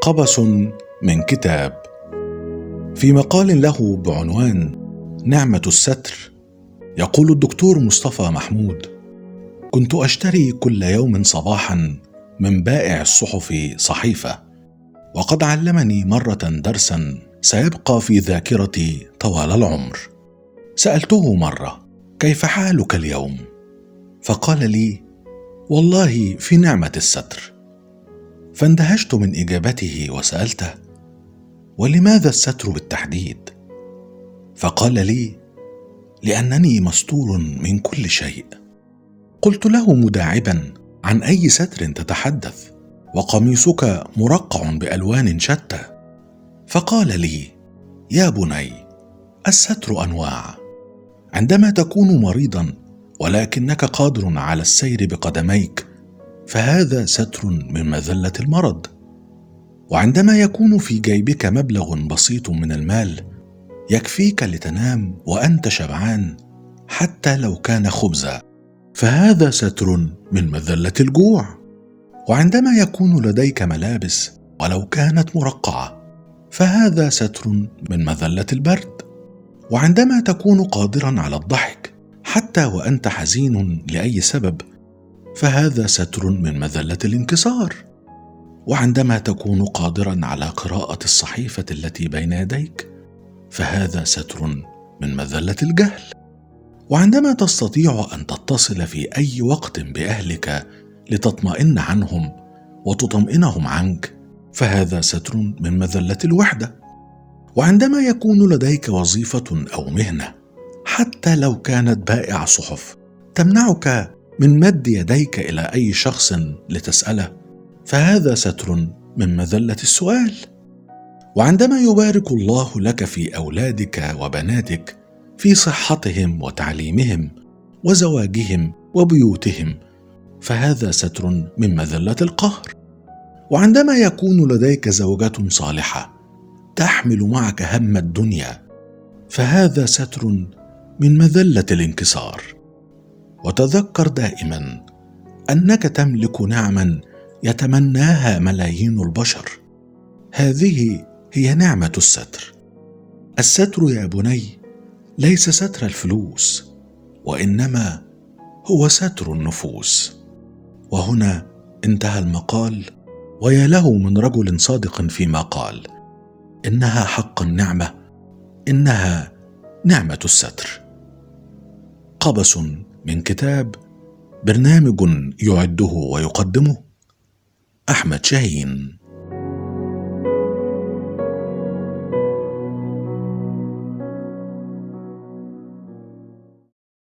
قبس من كتاب. في مقال له بعنوان نعمة الستر، يقول الدكتور مصطفى محمود: كنت أشتري كل يوم صباحا من بائع الصحف صحيفة، وقد علمني مرة درسا سيبقى في ذاكرتي طوال العمر. سألته مرة: كيف حالك اليوم؟ فقال لي: والله في نعمة الستر. فاندهشت من إجابته وسألته: ولماذا الستر بالتحديد؟ فقال لي: لأنني مستور من كل شيء. قلت له مداعبا: عن أي ستر تتحدث؟ وقميصك مرقع بألوان شتى. فقال لي: يا بني، الستر أنواع. عندما تكون مريضا ولكنك قادر على السير بقدميك، فهذا ستر من مذلة المرض. وعندما يكون في جيبك مبلغ بسيط من المال يكفيك لتنام وأنت شبعان حتى لو كان خبزا، فهذا ستر من مذلة الجوع. وعندما يكون لديك ملابس ولو كانت مرقعة، فهذا ستر من مذلة البرد. وعندما تكون قادرا على الضحك حتى وأنت حزين لأي سبب، فهذا ستر من مذلة الانكسار. وعندما تكون قادرا على قراءة الصحيفة التي بين يديك، فهذا ستر من مذلة الجهل. وعندما تستطيع أن تتصل في أي وقت بأهلك لتطمئن عنهم وتطمئنهم عنك، فهذا ستر من مذلة الوحدة. وعندما يكون لديك وظيفة أو مهنة حتى لو كانت بائع صحف تمنعك من مد يديك إلى أي شخص لتسأله، فهذا ستر من مذلة السؤال. وعندما يبارك الله لك في أولادك وبناتك، في صحتهم وتعليمهم وزواجهم وبيوتهم، فهذا ستر من مذلة القهر. وعندما يكون لديك زوجة صالحة تحمل معك هم الدنيا، فهذا ستر من مذلة الانكسار. وتذكر دائما أنك تملك نعما يتمناها ملايين البشر، هذه هي نعمة الستر. الستر يا بني ليس ستر الفلوس، وإنما هو ستر النفوس. وهنا انتهى المقال، ويا له من رجل صادق فيما قال: إنها حقا نعمة، إنها نعمة الستر. قبس من كتاب، برنامج يعده ويقدمه أحمد شاهين.